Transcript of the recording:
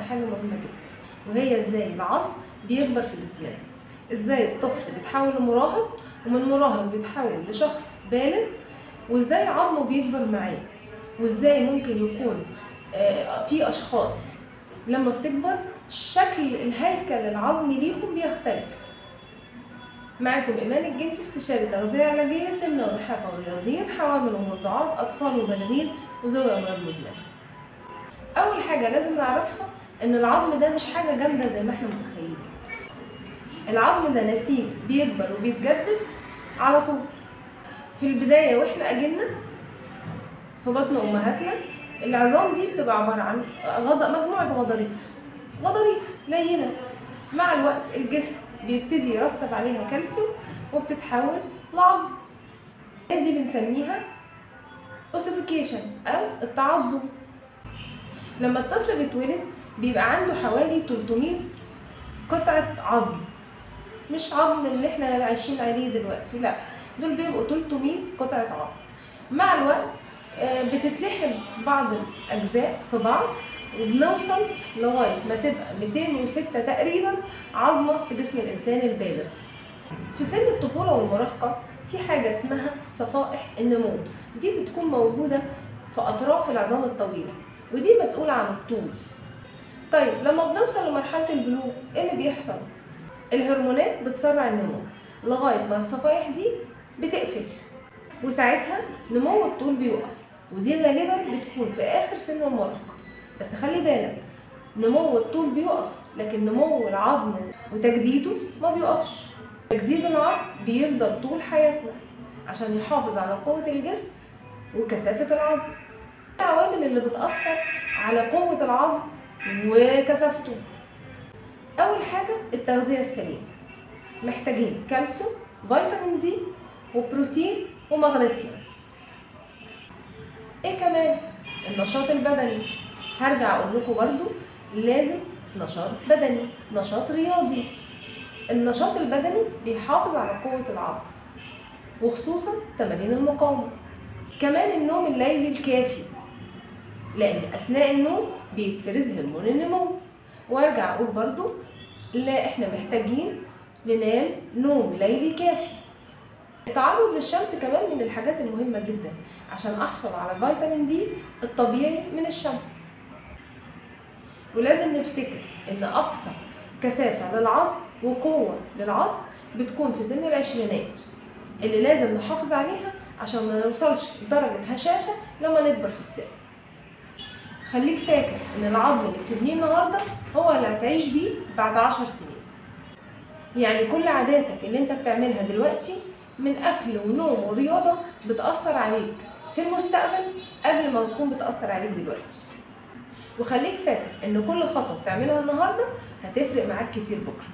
عن حاجة مهمة جدا، وهي ازاي العظم بيكبر في جسمنا، ازاي الطفل بيتحول لمراهق، ومن مراهق بيتحول لشخص بالغ، وازاي عظمه بيكبر معاه، وازاي ممكن يكون في اشخاص لما بتكبر شكل الهيكل العظمي ليهم بيختلف. معاكم إيمان الجندي، استشاري تغذية علاجية، سمنة ونحافة ورياضيين، حوامل ومرضعات، أطفال وبالغين، وذوي أمراض مزمنة. أول حاجة لازم نعرفها إن العظم ده مش حاجة جامدة زي ما احنا متخيلين. العظم ده نسيج بيكبر وبيتجدد على طول. في البداية واحنا أجلنا في بطن أمهاتنا، العظام دي بتبقى عبارة عن مجموعة غضاريف لينة. مع الوقت الجسم بيبتدي يرسب عليها كالسيوم وبتتحول لعظم. دي بنسميها ossification او التعظم. لما الطفل بيتولد بيبقى عنده حوالي 300 قطعة عظم، مش عظم اللي احنا عايشين عليه دلوقتي، لا، دول بيبقوا 300 قطعة عظم. مع الوقت بتتلحم بعض الاجزاء في بعض، وبنوصل لغاية ما تبقى 206 تقريبا عظمة في جسم الإنسان البالغ. في سن الطفولة والمراهقة في حاجة اسمها صفائح النمو، دي بتكون موجودة في أطراف العظام الطويلة، ودي مسؤولة عن الطول. طيب لما بنوصل لمرحلة البلوغ ايه اللي بيحصل؟ الهرمونات بتسرع النمو لغاية ما الصفائح دي بتقفل، وساعتها نمو الطول بيقف، ودي غالبا بتكون في آخر سن المراهقة. بس خلي بالك، نمو الطول بيقف، لكن نمو العظم وتجديده ما بيقفش. تجديد العظم بيفضل طول حياتنا عشان يحافظ على قوة الجسم وكثافة العظم. العوامل اللي بتأثر على قوة العظم وكثافته، أول حاجة التغذية السليمة، محتاجين كالسيوم، فيتامين دي، وبروتين، ومغنيسيوم. ايه كمان؟ النشاط البدني. هرجع اقول لكم برضو لازم نشاط بدني، نشاط رياضي. النشاط البدني بيحافظ على قوة العظم، وخصوصا تمارين المقاومة. كمان النوم الليلي الكافي، لان اثناء النوم بيتفرز هرمون النمو. وارجع اقول برضو لا، احنا محتاجين ننام نوم ليلي كافي. التعرض للشمس كمان من الحاجات المهمة جدا عشان احصل على فيتامين دي الطبيعي من الشمس. ولازم نفتكر ان اقصى كثافة للعظم وقوة للعظم بتكون في سن العشرينات، اللي لازم نحافظ عليها عشان ما نوصلش لدرجة هشاشة لما نكبر في السن. خليك فاكر ان العظم اللي بتبنيه النهاردة هو اللي هتعيش بيه بعد 10 سنين. يعني كل عاداتك اللي انت بتعملها دلوقتي من اكل ونوم ورياضة بتأثر عليك في المستقبل قبل ما تكون بتأثر عليك دلوقتي. وخليك فاكر ان كل خطوة بتعملها النهاردة هتفرق معاك كتير بكرة.